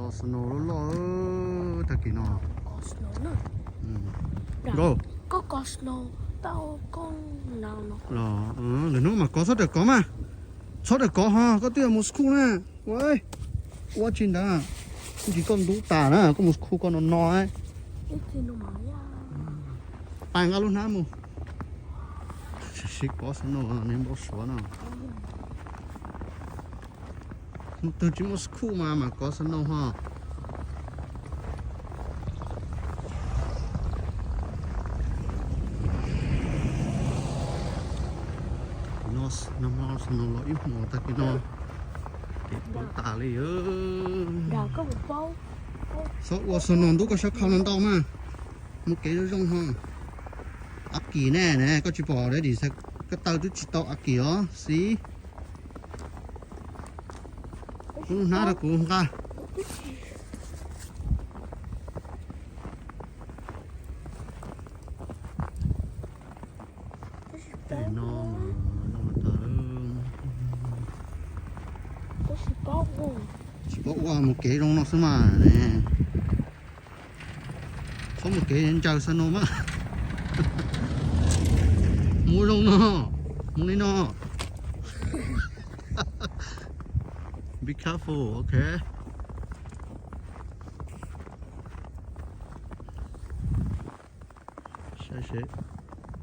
Snow loj loj tag kis no. Nkauj, los lwm hnub mas kov txhob rawm kov mas. Txhob rawm kov ho, koj twb yuav mus school na. Ua, ua tsis ntawd, kuv tsis koj ntub tas na, koj mus school koj no no. Pais nqa lub hnab mus. Sib kov snow nws npau suav no. Hnub twg tsis muaj school mas mam kov snow ho. No, no snow los ib hmos tag kis no. Kev poob tas li. Txhob ua snow ntub koj sab khau no ntau mas. Mus kev zoo zoo ho. Akis ne, koj tsis pom dab tsi, koj taw twb tsis tau akis os xib. Lub hnab rau kuv nqa. Tej no, no tag. Tsis paub ua, mus kev zoo no xwb mas ne. Txhob mus kev ncaws snow mas. Mus zoo no, mus li no. Be careful, ok. Saib seb,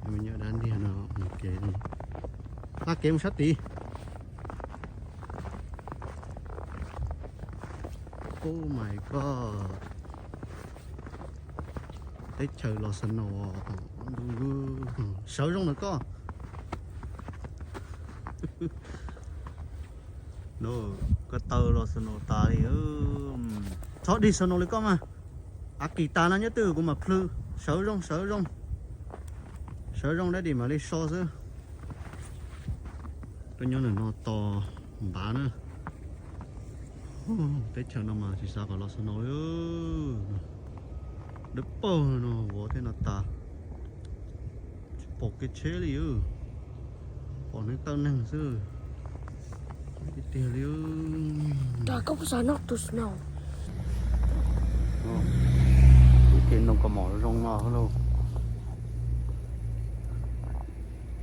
me nyuam dab ntiag no mus kev, nqa kev mus sab tid. Oh my god. Teb chaws los snow, sawv zoo na koj. No, koj taw los snow tas li. Txhob dig snow li koj mas. Akis tas no nyob twg kuv mam plhws. Sawv zoo, sawv zoo. Sawv zoo dab tsi mam li so xwb. Tuaj nyob ntawm no tos npav na. Teb chaws no mas tsis xav kom los snow li. Dawb paug no vov tej no tas. Tsis pom kev tsheb li. Pom neeg taw neeg xwb. Tiag tiag li. Lub kev ntoo kaus mom zoo no lauj.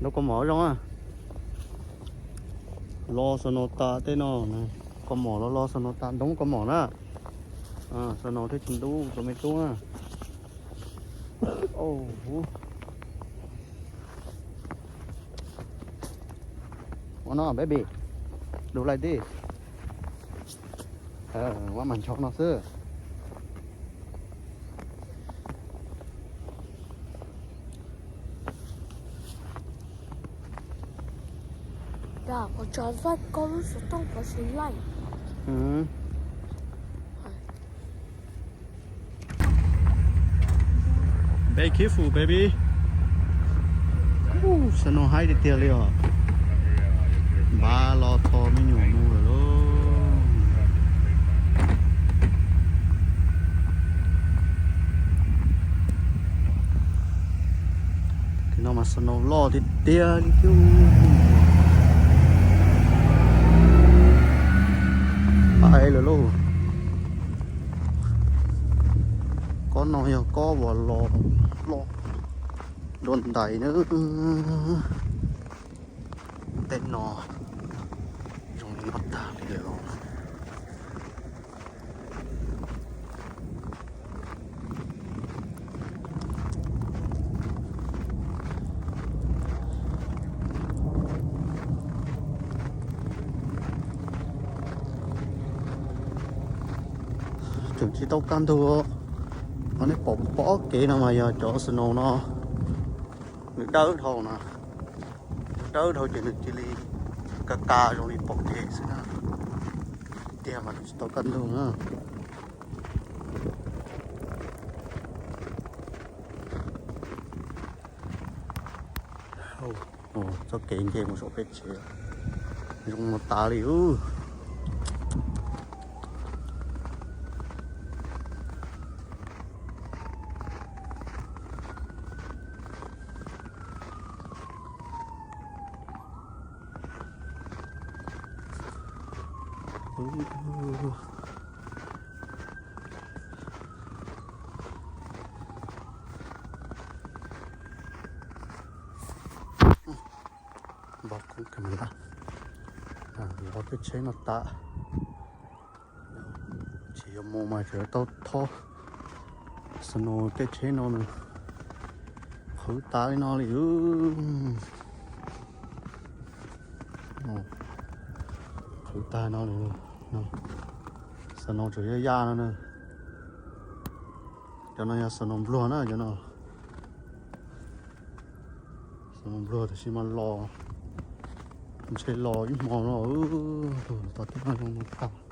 Ntoo kaus mom zoo a. Los snow tas tej no, kaus mom los los snow tas ntoo kaus mom na. Snow thiaj tsis ntub rau me tub na. Ua no baby, do like this. Maj mam nchov no xwb. Be careful, baby. Snow haib tiag tiag li os. Npav los tho me nyuam mus lawm lauj. Tim no mas snow loj tiag tiag li thiab. Pais lawm lauj. Kob no yog kob uas los loj dua ntais na. Tej no zoo li no tag li lawm. Tseem tsis tau kaj ntug, ho nej pom pom ob kev no mas yog cov snow no, nws dawb dhau na, nws dawb dhau ces nws cia li ka ka zoo li pom kev xwb na. Tiag mas tsis tau kaj ntug na. Txoj kev nce mus saum peb tsev zoo no tas li ub. Los kuv ka me a, los tej tsheb no tas, tsis yuav mus mas tseem tau thob snow tej tsheb no nws qhwv tas li no li. Qhwv tag no li, snow tseem yaj yaj no na. Cov no yog snow npluag na, cov no snow npluag tab sis mas los, ntshe los ib hmo no, tau tib no zoo no tag.